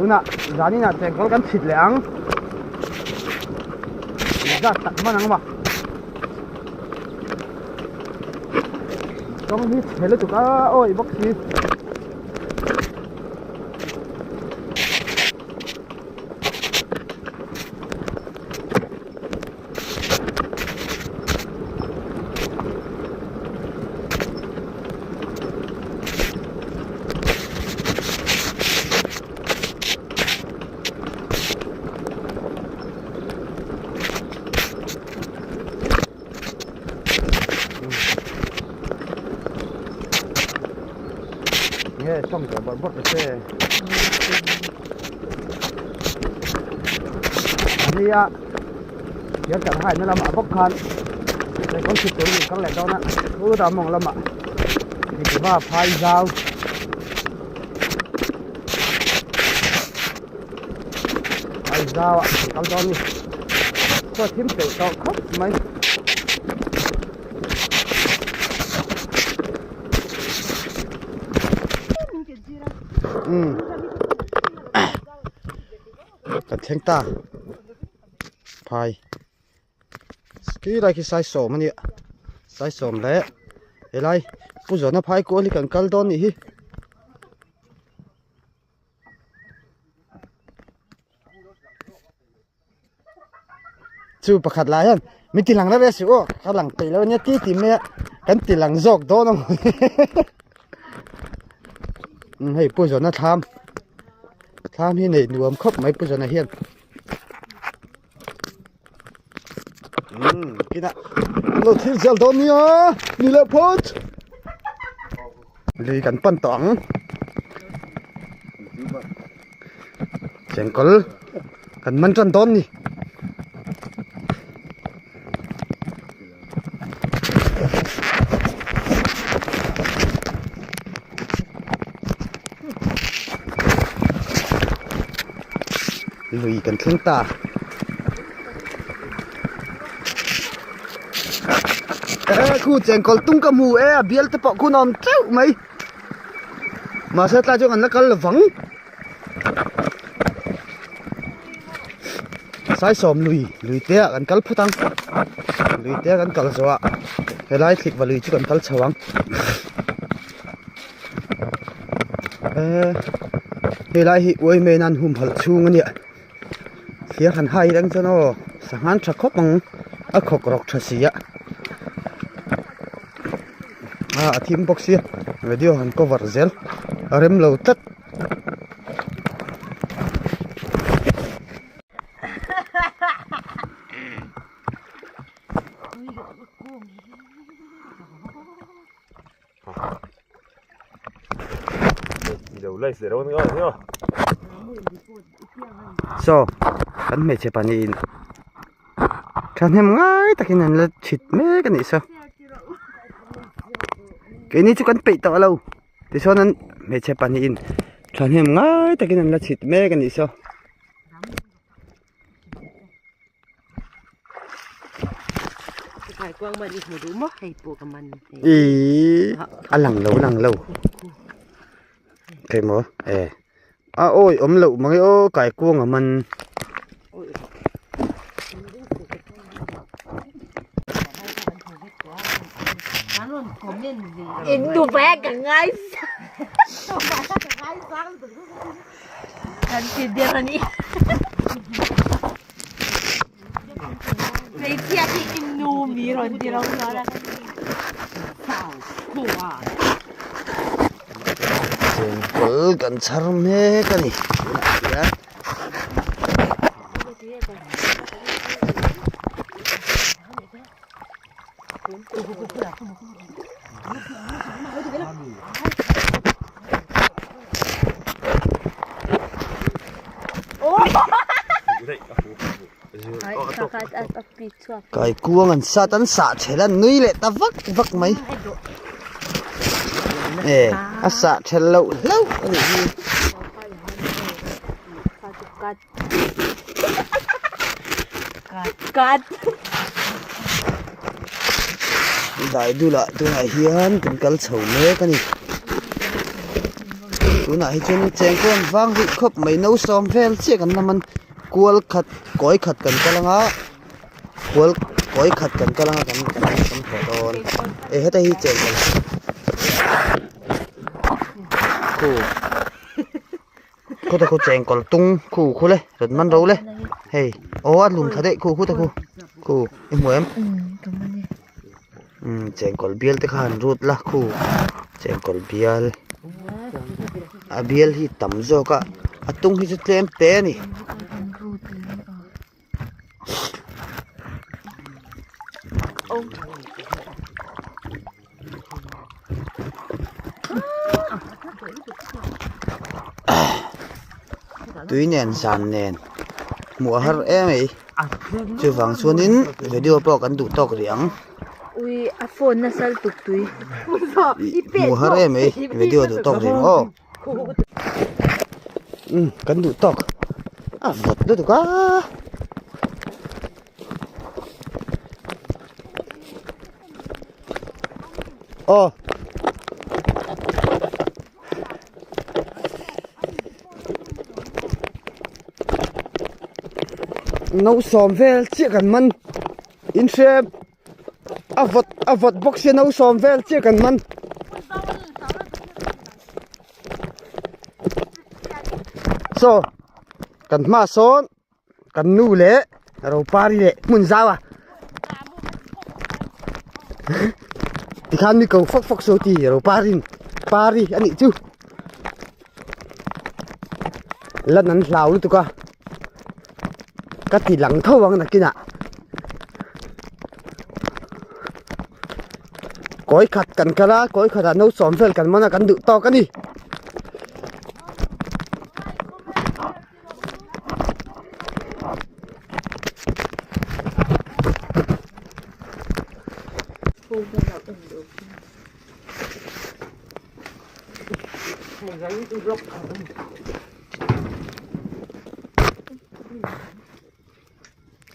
Tunah zaninah chengkawl kan chhit leh ang. Zat tak man ang ma. Kawng hi chhe lutuk a awih bawk si. Nge tawng tawh bawrh bawrh ta che. Ania hian kan haina lamah bawk khan kawng chhit tur in kal leh dawn a chu ta mawng lamah Dikva phai zau phai zau ah kan kal dawn a ni chaw thim peih tawh khawp mai. Kan thleng ta phai khi lai khi sai sawm a nia sai sawm leh helai pu zawhna phai kual hi kan kal dawn nih hi. Chu pakhat lah hian min ti lang reuh e suh aw ka lang peih lo ania ti ti mai a kan ti lang zawk dawn ang umm hei pu zawhna thlam thlam hi neih nuam khawp mai pu zawhna hian umm kinah an lo thil zel dawn nia ni leh phawt lui kan pan tawh ang. Chengkawl kan man tan dawn ni. Lui kan thleng ta. E khu chengkawl tung ka hmu e a bial te pawh khun a awm teuh mai. Mahse tlai chuan kan la kal lovang. Saisawm lui lui te ah kan kal phawt ang lui te ah kan kal zawh ah helai thlik va lui chu kan kal chho ang eee helai hi uai mai nan humhalh chhung a nia thlir han hai reng chuan aw sanghan tha khawp ang a khawk rawk tha si a ah a thim bawk sia video han cover zel a rem lo tlat. Saw kan hmeichhe pahnihin thahnem ngai takin an la chhit mek a nih saw keini chu kan peih tawh lo. Tichuan an hmeichhe pahnihin thahnem ngai takin an la chhit mek a nih saw. Ihh a lang lo lang lo thei maw e a awi awm loh mang e aw kaikuang a man. Chengkawl kan chhar mek a ni tunah hian. Kaikuang an sat an sah ṭhel a nui leh ta vak vak mai e a sah ṭhel loh hlauh a nih hi. Dai dulah tunah hian kan kal chho mek a ni. Tunah hi chuan chengkawn vang rih khawp mai no sawm vel chiah kan la man kual khat kawi khat kan kal anga kual kawi khat kan kal anga kan kan kan haw dawn e heta hi chengkawl khu khuta khu chengkawl tung khu khu le rawn man ro le hei aw a lum tha daih khu khuta khu khu i hmu em. Umm chengkawl bial te khan rut la khu chengkawl bial a bial hi tam zawk a a tung hi chu tlem te a ni. Tui nen zan nen hmuh a har em mai chuvang chuanin video pawh kan duh tawk rih ang hmuh a har em mai video duh tawk rih ang aw umm kan duh tawk a vawt lutuk a. Aw. No sawm vel chiah kan man in hre a vawt a vawt bawk sia no sawm vel chiah kan man. Saw kan hma sawn. Kan nu leh Ropari leh hmun zau a tikhan mi ko fawk fawk saw ti Roparin pari a nih chu lan an hlau lutuk a ka ti lang tho ang nakinah kawi khat kan kal a kawi khatah no sawm vel kan man a kan duh tawk a ni.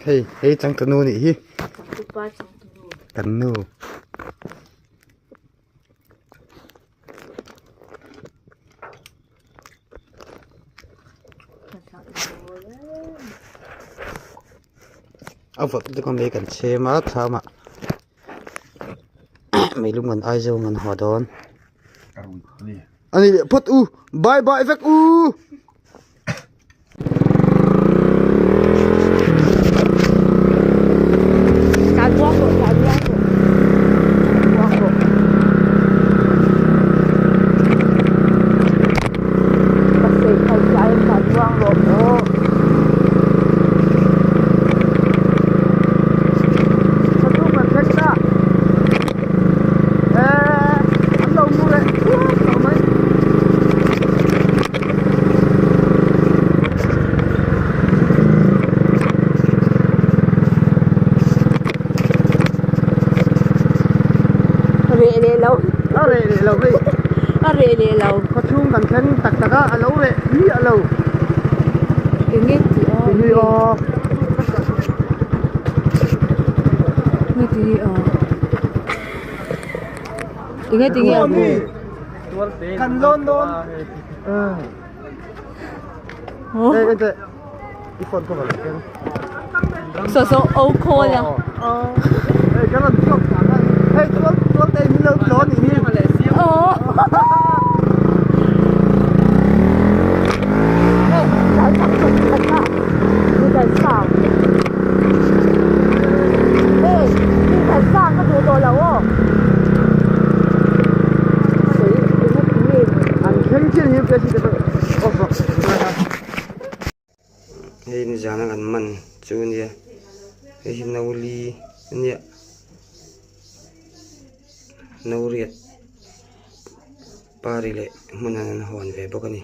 Hei hei changtunu nih hi kan nu. A vawt lutuk a mei kan chhem a thlam ah meilum kan ai zawng an haw dawn a ni leh phawt u bye bye vek u. Reh leh lo. A reh leh lo hei. A reh leh lo. Khawchhung kan thleng tak tak a, a lo reh miah lo. Enge tih a? Enge aw. Enge tih a? Enge tih nge a? Kan lawn dawn. Hey, ente. I phone ko va ken. So so o call a. Hey, kan ran chok. Hey, tual tual te min lo tlawn ni hi. Oh. Hey, dal tak tak tak. Ni dal sang. Hey, ni dal sang ka duh tawh lo aw. An thleng chiah ni hi ka off rawh. Hei nizan a kan man chu a nia hei hi no li a nia no riat pari leh hmun an hawn ve bawk a ni.